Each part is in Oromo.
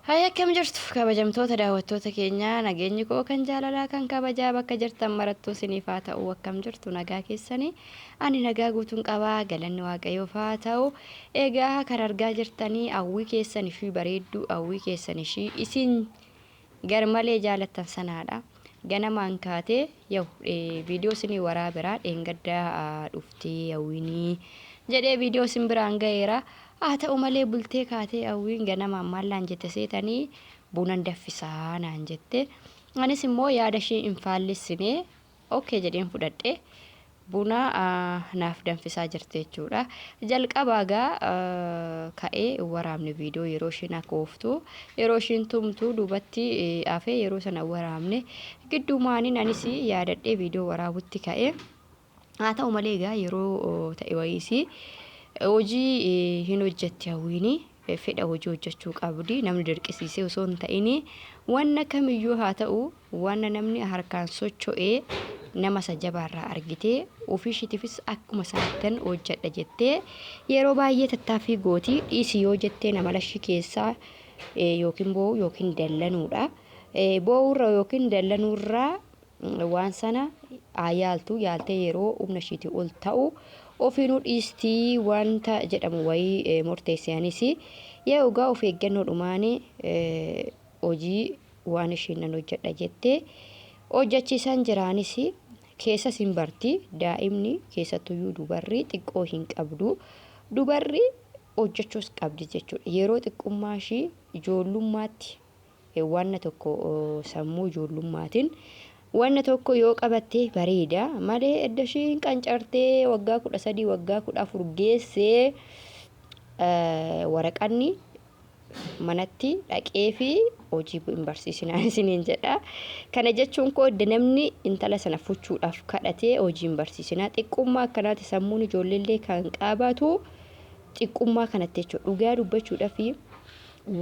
Hayi akkam jirtu kabajamtoota daawwattoota keenyaa, nageenyi koo kan jaalalaa kan kabajaa bakka jirtan marattuu isiniif haa ta'u. Akkam jirtu, nagaa keessanii? Ani nagaa guutuun qabaa, galanni Waaqayyoof haa ta'u. Egaa kan argaa jirtanii hawwii keessan ishii bareedduu, hawwii keessan ishii isin garmalee jaalattan sanaadha. Ganamaan kaatee yaw viidiyoo isinii waraabeera, dheengaddaa dhuftee hawwiinii jedhee viidiyoo isin biraan ga'eera. Haa ta'u malee bultee kaatee hawwiin ganamaan maal naan jette seetanii? Bunan daffisaa naan jette. Anis immoo yaada ishii hin faallessine, okay jedheen fudhadhe. Buna naaf danfisaa jirti jechuudha. Jalqabaa gaa ka'ee hin waraabne viidiyoo yeroo ishiin akooftu, yeroo ishiin tumtu duubatti hafee yeroo sana hin waraabne. Gidduumaanin anis yaadadhee viidiyoo waraabutti ka'e. Haa ta'u malee egaa yeroo ta'e wayiis hojii hin hojjetti hawwiini, fedha hojii hojjechuu qabdi, namni dirqisiisee osoo hin ta'in. Wanna kamiyyuu haa ta'u, wanna namni harkaan socho'ee nama isa jabaarraa argitee ofii ishiitiifis akkuma sanattan hojjedha jettee yeroo baay'ee tattaaffii gooti. Dhiisi yoo jetteen amala ishii keessaa yookiin boo'uu yookiin dallanuudha. Boo'uurra yookiin dallanuurraa waan sana haa yaaltu, yaaltee yeroo humna ishiitii ol ta'u ofiinuu dhiistii wanta jedhamu wayii murteesse anis. Yaa egaa of eeggannoodhumaan hojii waan ishiin nan hojjedha jette hojjechiisan jiraanis keessas hin barti. Daa'imni keessattuyyuu dubarri xiqqoo hin qabdu, dubarri hojjechuus qabdi jechuudha. Yeroo xiqqummaa ishii ijoollummaatti wanna tokko sammuu ijoollummaatiin wanna tokko yoo qabatte bareeda malee edda ishiin qancartee waggaa 13, waggaa 14 geessee waraqanni manatti dhaqee fi hojii hin barsiisinaan isiniin jedha. Kana jechuun koo edda namni intala sana fuchuudhaaf kadhatee hojii hin barsiisinaa. Xiqqummaa akkanaati sammuun ijoolleellee kan qabatu xiqqummaa kanatti jechuudha. Dhugaa dubbachuudhaaf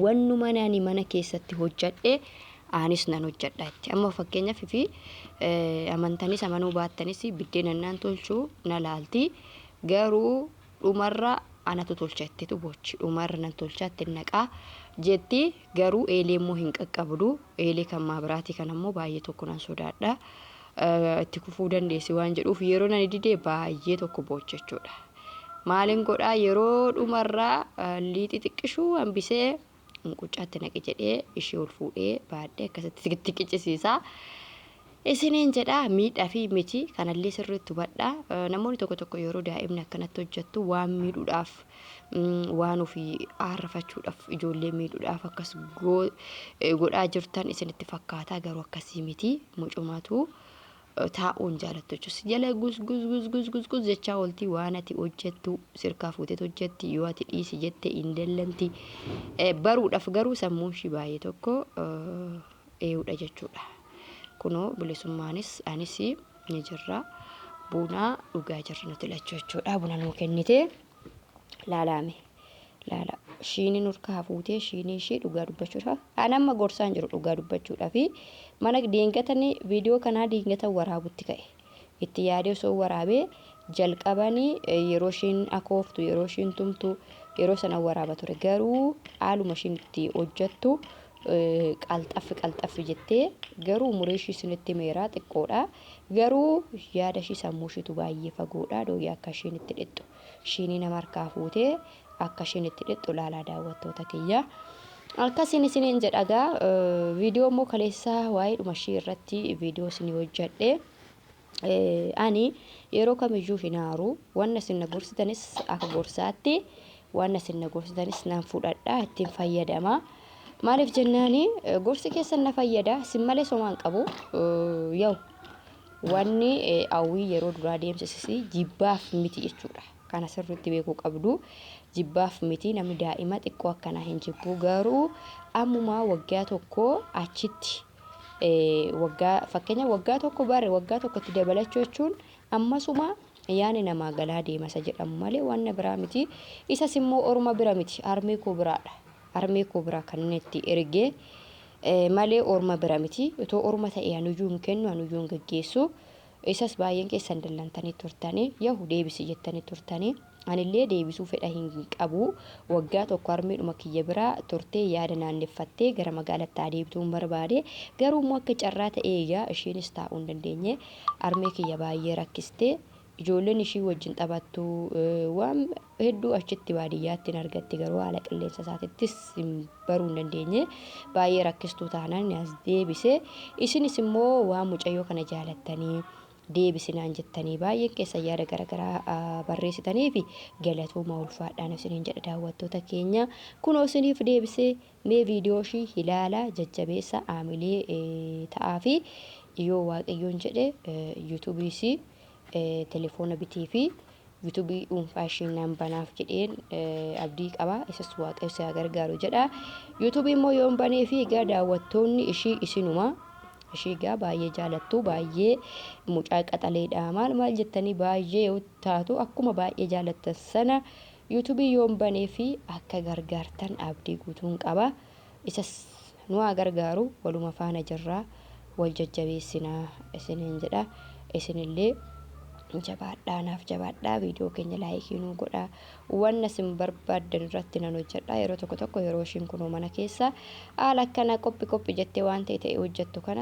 wannuma ani mana keessatti hojjadhe anis nan hojjadha itti. Amma fakkeenyaaf fi amantanis amanuu baattanis biddeena naan tolchu na laalti. Garuu dhumarra anatu tolcha ittitu bochi. Dhumarra nan tolcha itti naqaa jetti, garuu eelee immoo hin qaqqabdu. Eelee kan maabiraatii kan ammoo baay'ee tokko nan sodaadha. Itti kufuu dandeessi waan jedhuuf yeroo nani didee baay'ee tokko boocha jechuudha. Maalin godhaa, yeroo dhumarraa liixii xiqqishuu hambisee unquccaatti naqi jedhee ishee ol fuudhee baadhee akkasitti itti qiccisiisa. Isiniin jedha, miidhaa fi miti kanallee sirriitti hubadha. Namoonni tokko tokko yeroo daa'imni akkanatti hojjettu waan miidhuudhaaf, waan ofii aarrafachuudhaaf, ijoollee miidhuudhaaf akkas godhaa jirtan isinitti fakkaata, garuu akkasii miti. Mucumatu taa'uun jaalattu jechuudha. Si jala gus gus gus gus gus gus jechaa oolti, waan ati hojjettu sirkaa fuuteet hojjetti, yoo ati dhiisi jette hin dallanti. Baruudhaaf garuu sammuun ishii baay'ee tokko eeyuudha jechuudha. Kunoo bilisummaanis anis ni jirra. Buna dhugaa jirra nuti lachuu jechuudha. Buna nuu kennite laalaame. Laala shiinii nurkaa fuutee shiinii ishii. Dhugaa dubbachuudhaaf an amma gorsaan jiru, dhugaa dubbachuudhaaf mana deengatanii viidiyoo kanaa deengatan waraabutti ka'e. Itti yaadee osoo waraabee jalqabanii yeroo ishiin akooftu, yeroo ishiin tumtu, yeroo sana waraaba ture. Garuu haaluma ishiin itti hojjettu qalxaffi qalxaffi jettee, garuu umurii ishii isinitti himeera, xiqqoodha. Garuu yaada ishii sammuu ishiitu baay'ee fagoodha. Dooyyaa akka ishiin itti dhixxu. Shiinii nama harkaa fuutee akka ishiin itti dhixxu ilaalaa, daawwattoota kiyya. Akkasiin isiniin jedha gaa, viidiyoo immoo kaleessaa waa'ee dhuma ishii irratti viidiyoo isinii hojjedhe. Ani yeroo kamiyyuu hin aaru. Wanna isin na gorsitanis akka gorsaatti, wanna isin na gorsitanis nan fudhadha, ittiin fayyadama. Maaliif jennaani, gorsi keessan na fayyada. Isin malee somaa hin qabu. Yaw wanni hawwii yeroo duraa deemsisisi jibbaaf miti jechuudha. Kana sirriitti beekuu qabdu. Jibbaaf miti, namni daa'ima xiqqoo akkanaa hin jibbu. Garuu ammumaa waggaa tokko achitti, waggaa fakkeenya waggaa tokko bare waggaa tokkotti dabalachuu jechuun ammasuma yaani namaa galaa deema isa jedhamu malee wanna biraa miti. Isas immoo orma bira miti, harmee koo biraadha. Harmee koo biraa kan inni itti ergee malee orma bira miti. Otoo orma ta'e anuyyuu hin kennu, anuyyuu hin geggeessu. Isas baay'een keessan dallantanii turtanii, yahu deebisi jettanii turtanii. Anillee deebisuu fedha hin qabu. Waggaa tokko harmeedhuma kiyya biraa turtee yaada naanneffattee gara magaalatti haa deebituun barbaade. Garuu immoo akka carraa ta'ee egaa isheenis taa'uu hin dandeenye. Harmee kiyya baay'ee rakkistee ijoolleen ishii wajjin taphattu waan hedduu achitti baadiyyaatti hin argatti garuu haala qilleensa isaatittis hin baruu hin dandeenye. Baay'ee rakkistuu taanaan as deebise. Isinis immoo waan mucayyoo kana jaalattanii deebisinaan jettanii baay'een keessan yaada garaagaraa barreessitanii fi galatooma ulfaadhaan isiniin jedha daawwattoota keenya. Kunoo isiniif deebisee mee viidiyoo ishii ilaala jajjabeessa aamilee ta'aa fi yoo waaqayyoon jedhe yuutuubiis telefoona bitii fi yuutuubii dhuunfaa ishii nan banaaf jedheen abdii qaba. Isas waaqayyo si haa gargaaru jedha. Yuutuubii immoo yoon banee fi egaa daawwattoonni ishii isinuma. Ishii egaa baay'ee jaalattu baay'ee mucaa qaxaleedha maal maal jettanii baay'ee yoo taatu akkuma baay'ee jaalattan sana yuutuubii yoon banee fi akka gargaartan abdii guutuun qaba. Isas nu haa gargaaru waluma faana jirraa wal jajjabeessinaa isiniin jedha. Isinillee jabaadhaa naaf jabaadhaa viidiyoo keenya laayikii nuu godhaa wanna isin barbaaddan irratti nan hojjedha yeroo tokko tokko yeroo ishiin kunoo mana keessa haala akkanaa qophi qophi jettee waan ta'e ta'e hojjettu kana.